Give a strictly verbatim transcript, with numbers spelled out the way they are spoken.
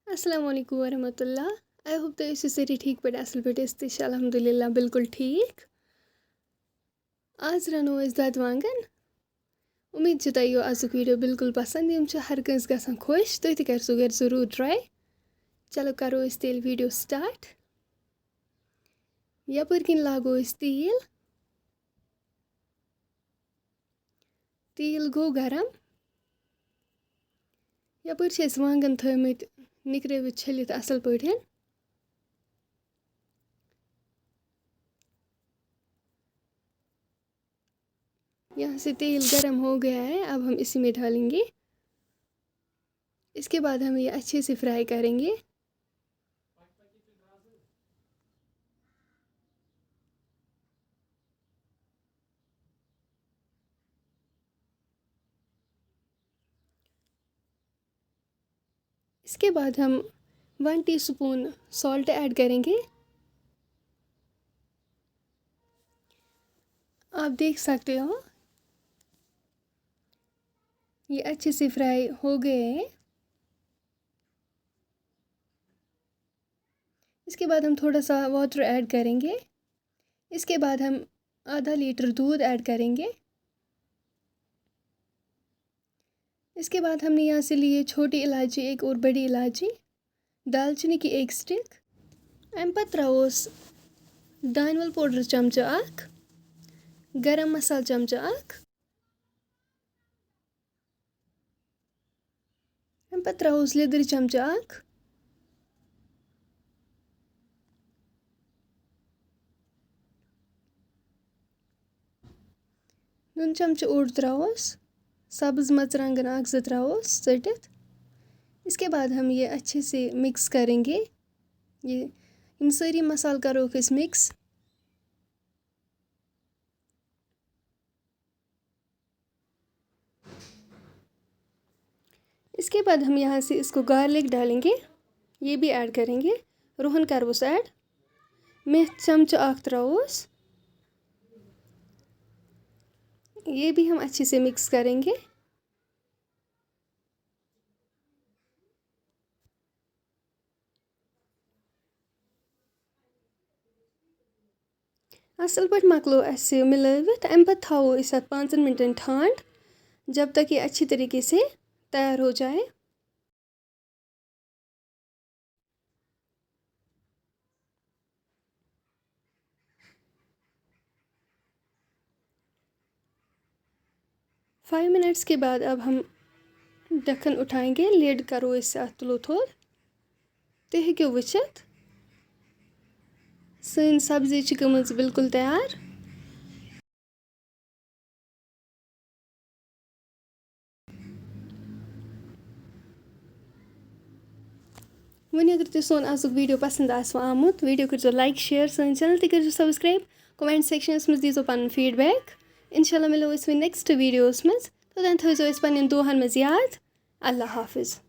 السلام علیکم ورحمۃ اللہ۔ I hope تُہۍ ٲسِو سٲری ٹھیٖک پٲٹھۍ، اَصٕل پٲٹھۍ۔ أسۍ تہِ چھِ الحمدللہ بِلکُل ٹھیٖک۔ آز رَنو أسۍ دۄدٕ وانٛگَن۔ اُمید چھِ تۄہہِ یِیو آزُک video بِلکُل پَسنٛد۔ یِم چھِ ہر کٲنٛسہِ گژھان خۄش۔ تُہۍ تہِ کٔرۍزیو گَرِ ضروٗر try۔ چلو کَرو أسۍ تیٚلہِ video start۔ یَپٲرۍ کِنۍ لاگو أسۍ تیٖل۔ تیٖل گوٚو گرم۔ یَپٲرۍ چھِ اَسہِ وانٛگَن تھٲومٕتۍ نِکرٲوِتھ چھٔلِتھ اَصٕل پٲٹھۍ۔ یہاں سے تیل گرم ہو گیا ہے، اب ہم اسی میں ڈالیں گے۔ اس کے بعد ہم یہ اچھے سے fry کریں گے۔ اس کے بعد ہم ون ٹی اسپون سالٹ ایڈ کریں گے۔ آپ دیکھ سکتے ہو، یہ اچھے سے فرائی ہو گئے ہیں۔ اس کے بعد ہم تھوڑا سا واٹر ایڈ کریں گے۔ اس کے بعد ہم آدھا لیٹر دودھ ایڈ کریں گے۔ اس کے بعد ہم نے یہاں سے لیے چھوٹی الائچی ایک اور بڑی الائچی، دالچینی کی ایک سٹک۔ اَمہِ پَتہٕ ترٛاووس دانہِ وَل پوڈر چمچہٕ اکھ، گرم مسالہٕ چمچہٕ اکھ۔ اَمہِ پَتہٕ ترٛاووس لیٚدٕر چمچہٕ اکھ۔ نُن چمچہٕ اوٚڑ ترٛاووس، سبٕز مرژٕوانٛگن اکھ زٕ ترٛاووس ژٔٹِتھ۔ اس کے بعد ہم یہ اچھے سے مکس کریں گے۔ یہ، یِم سٲری مسالہٕ کروکھ أسۍ مکس۔ اس کے بعد ہم یہاں سے اس کو گارلک ڈالیں گے، یہ بھی ایڈ کریں گے۔ روہن کروس ایڈ، میتھ چمچہٕ اکھ ترٛاووس، یہ بھی ہم اچھے سے مکس کریں گے۔ اَصٕل پٲٹھۍ مۄکلو اَسہِ یہِ مِلٲوِتھ۔ اَمہِ پَتہٕ تھاوو أسۍ اَتھ پانٛژَن مِنٹَن ٹھانٛڈ، جب تک یہ اچھی طریقے سے تیار ہو جائے۔ فائیو منٹس کے بعد اب ہم ڈھکن اٹھائیں گے، لِڈ کرو أسۍ اَتھ تُلو تھوٚد۔ تُہۍ ہیٚکِو وٕچھِتھ، سٲنۍ سبزی چھِ گٔمٕژ بالکل تیار۔ وۄنۍ اگر تۄہہِ سون آزُک video پسنٛد آسِوٕ آمُت، video کٔرۍزیو like، share، سٲنۍ channel تہِ کٔرۍزیو subscribe، comment sectionس منٛز دیٖزیو پنُن feedback۔ انشاءاللہ مِلو أسۍ وۄنۍ next videoس منٛز۔ توٚتام تھٲیزیو أسۍ پننٮ۪ن دُعاہن منٛز یاد۔ اللہ حافظ۔